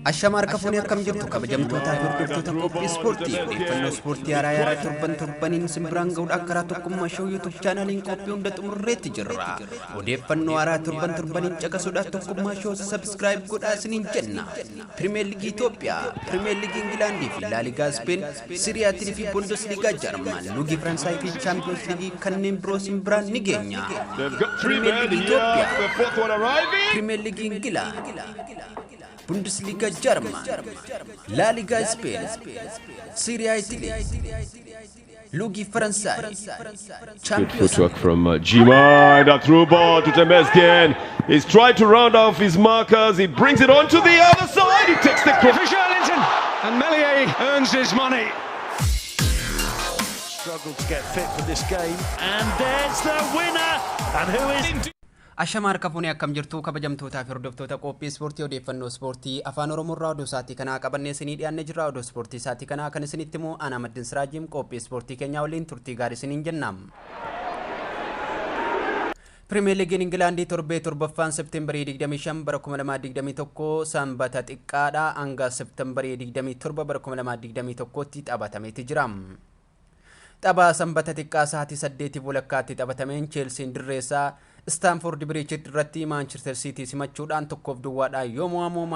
Ashama harka fuunee akkam jirtu kabajamtootaa fi hordoftoota qophii ispoortii odeeffannoo ispoortii haaraa haaraa torban torbaniin simbiraan gahuudhaan karaa Tokkummaa Show YouTube chaanaliin qophii hunda xumurreetti jirra. Odeeffannoo haaraa torban torbaniin caqasuudhaaf Tokkummaa Show subscribe godhaa isiniin jenna. Pirimeer Liigii Itoophiyaa, Pirimeer Liigii Ingilaandii fi Laaligaa Speen, Siriyaatii fi Bundesliigaa Jarman, Luugii Faransaay fi Chaampiyoons Liigii kanneen biroo simbiraan ni geenya. They've got three Pirimeer men Liigii here. Itoophiyaa, The fourth one arriving. Pirimeer Liigii Ingilaand, Bundesliga Jarman, La Liga Spain, Serie A Italy, Lugi Faransaay, Good Champions footwork from Jima and a through ball to Temesgen. He's tried to round off his markers. He brings it on to the other side. He takes the cross. For Joelinton, and Meslier earns his money. Struggled to get fit for this game. And there's the winner! And who is Ashama harka fuunee akkam jirtu kabajamtootaa fi hordoftoota qophii ispoortii odeeffannoo ispoortii afaan Oromoo irraa oduu isaatii kanaa qabannee isinii dhiyaannee jirra. Oduu ispoortii isaatii kanaa kan isinitti himu Aanaa Maddin Siraajiim qophii ispoortii keenyaa waliin turtii gaarii isiniin jenna. Pirimeer Liigiin Ingilaandii torbee torbaffaan Seepteembarii 25 bara 2021 sanbata xiqqaadha hanga Seepteembarii 27 bara 2021tti taphatameeti jira. Tapha sanbata xiqqaa sa'aatii 8:30 taphatameen Cheelsiin dirreessaa Staanford Biriij irratti Maanchister Siitii simachuudhaan 1-0 yoo mo'amu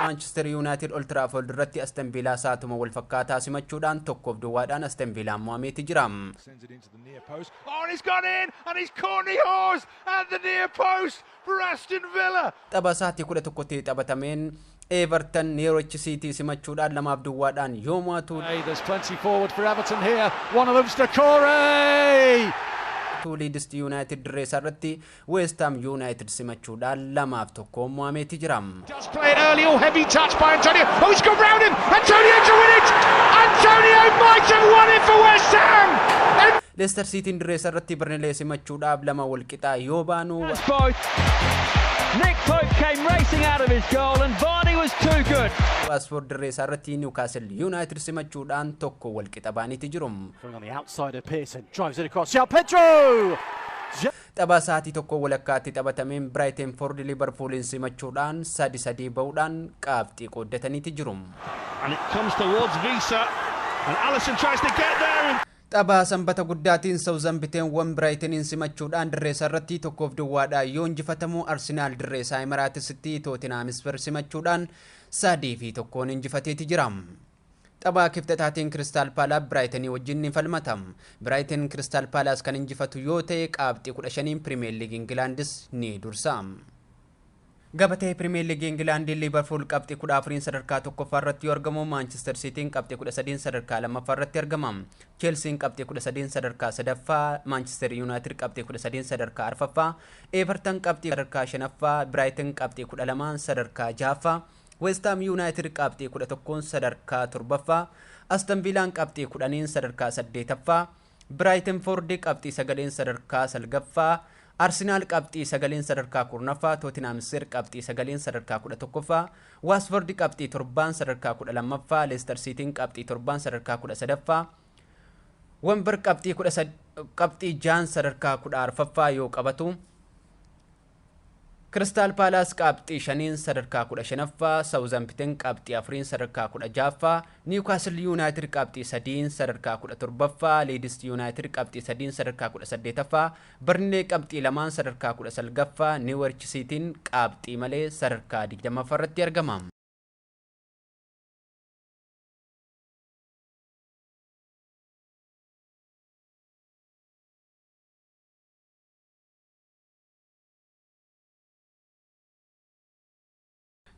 Maanchister Yuunaayitid Old Trafford irratti Aston Villaa sa'aatuma wal fakkaataa simachuudhaan 1-0 Aston Villaan mo'ameeti jira. Sends it into the near post. Oh, and he's gone in, and he's Courtney Hawes at the near post for Aston Villa. Tapha sa'aatii 11tti taphatameen Everton Norwich City simachuudhaan 2-0 yoo mo'atu Hey, there's plenty forward for Everton here. One of them's Decore. Leeds United dirreessaa irratti West Ham United simachuudhaan 2-1 mo'ameeti jira. Does play it early. Oh, heavy touch by Antonio. Oh, he's gone round him. Antonio to win it. Antonio might have won it for West Ham. And Leicester Cityin dirreessaa irratti Burnley simachuudhaaf 2 wal qixaa yoo baanu Both. Nick Pope came racing out of his goal and Vardy was too good. Watford dirreessaa irratti Newcastle United simachuudhaan 1 wal qixa baaniiti jiru. Going on the outside of Pearson, drives it across. João Pedro! Tapha sa'aatii 1:30 taphatameen Brighton Ford Liverpoolin simachuudhaan 3-3 bahuudhaan qabxii qooddataniiti jiru. And it comes towards Visa, and Alisson tries to get there. And Tapha sanbata guddaatiin Southampton wan Brightoniin simachuudhaan dirreessaa irratti 1-0 yoo injifatamu Arsenaal dirreessaa Emiraatesitti Tottenham Hotspur simachuudhaan 3-1 injifateeti jira. Tapha kibxataatiin Crystal Palace Brightonii wajjin ni falmata. Brighton Crystal Palace kan injifatu yoo ta'e qabxii 15 Premier League Ingilaandis ni dursa. Gabatee Premier League Ingilaandii Liverpool qabxii 14 sadarkaa tokkoffaa irratti yoo argamu Manchester Cityin qabxii 13 sadarkaa lammaffaa irratti argama. Chelsean qabxii 13 sadarkaa sadaffaa, Manchester United qabxii 13 sadarkaa arfaffaa, Everton qabxii sadarkaa shanaffaa, Brighton qabxii 12 sadarkaa jahaffaa, West Ham United qabxii 11 sadarkaa torbaffaa, Aston Villaan qabxii 10 sadarkaa saddeetaffaa, Brighton Ford qabxii 9 sadarkaa salgaffaa, Arsenal qabxii 9 sadarkaa 10ffaa, Tottenham Hotspur qabxii 9 sadarkaa 11ffaa, Watford qabxii 7 sadarkaa 12ffaa, Leicester Cityin qabxii 7 sadarkaa 13ffaa, Wember qabxii 6 sadarkaa 14ffaa yoo qabatu Crystal Palace qabxii 5 sadarkaa 15ffaa, Southampton qabxii 4 sadarkaa 16ffaa, Newcastle United qabxii 3 sadarkaa 17ffaa, Leeds United qabxii 3 sadarkaa 18ffaa, Burnley qabxii 2 sadarkaa 19ffaa, Norwich Cityin qabxii malee sadarkaa 20ffaa irratti argama.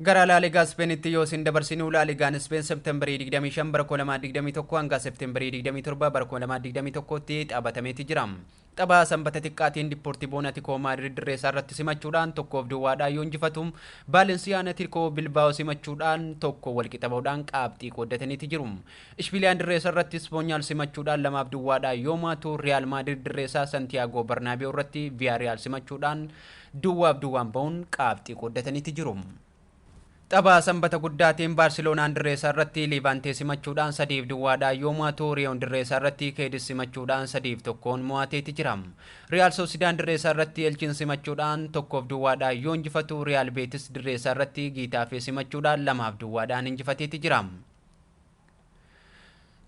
Gara Laaligaa Ispeenitti yoo isin dabarsinu Laaligaan Ispeen Seepteembarii 25 bara 2021 hanga Seepteembarii 27 bara 2021tti taphatameeti jira. Tapha sanbata xiqqaatiin Dipoortivoon Atikoo Maadrid dirreessaa irratti simachuudhaan 1-0 yoo injifatu Vaalensiyaan Atikoo Bilbaa'oo simachuudhaan 1 wal qixa bahuudhaan qabxii qooddataniiti jiru. Ishbiiliyaan dirreessaa irratti Ispoonyaal simachuudhaan 2-0 yoo mo'atu Riyaal Maadrid dirreessaa Santiyaagoo Barnaabiyoo irratti Viyaariyaal simachuudhaan 0-0 bahuun qabxii qooddataniiti jiru. Tapha Sanbata guddaatiin Baarseloonaan dirree isaa irratti Liivaantee simachuudhaan 3-0 yoo mo'atu, Riyoon dirree isaa irratti Keedis simachuudhaan 3-1 mo'ateeti jira. Riyaal Soosidaan dirree isaa irratti Elchin simachuudhaan 1-0 yoo injifatu, Riyaal Beetis dirree isaa irratti Giitaafee simachuudhaan 2-0 injifateeti jira.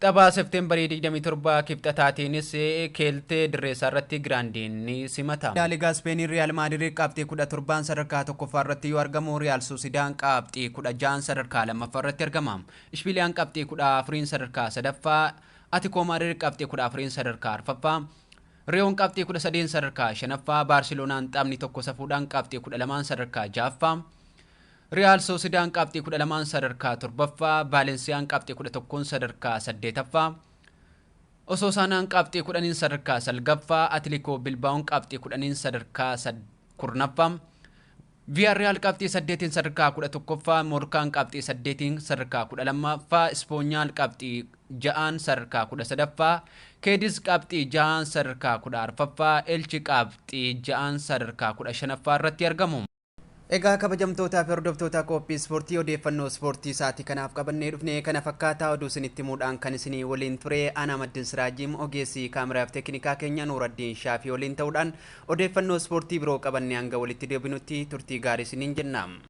Tapha Seepteembarii 27 kibxataatiinis Keeltee dirree isaa irratti Giraandiin ni simata. Laaligaa Ispeenii Riyaal Maadiriid qabxii 17 sadarkaa tokkoffaa irratti yoo argamu, Riyaal Suusidaan qabxii 16 sadarkaa lammaffaa irratti argama. Ishbiiliyaan qabxii 14 sadarkaa sadaffaa, Atikoo Maadiriid qabxii 14 sadarkaa arfaffaa, Riyoon qabxii 13 sadarkaa shanaffaa, Baarseloonaan taphni tokko safuudhaan qabxii 12 sadarkaa ja'affaa. Riyaal Soosidaan qabxii 12 sadarkaa torbaffaa, Vaalensiyaan qabxii 11 sadarkaa saddeetaffaa, Osoosaanaan qabxii 10 sadarkaa salgaffaa, Atilikoo Bilbaa'oon qabxii 10 sadarkaa 10ffaa, Viyaarreal qabxii 8 sadarkaa 11ffaa, Moorkaan qabxii 8 sadarkaa 12ffaa, Ispoonyaal qabxii 6 sadarkaa 13ffaa, Keedis qabxii 6 sadarkaa 14ffaa, Elchi qabxii 6 sadarkaa 15ffaa irratti argamu. Egaa kabajamtootaa fi hordoftoota qophii ispoortii, odeeffannoo ispoortii isaatii kanaaf qabannee dhufne kana fakkaataa. Oduu isinitti himuudhaan kan isinii waliin ture ana Maddin Siraajiim, ogeessi kaameraaf teeknikaa keenya Nuuraddiin Shaafii waliin ta'uudhaan odeeffannoo ispoortii biroo qabannee hanga walitti deebinutti turtii gaarii isiniin jenna.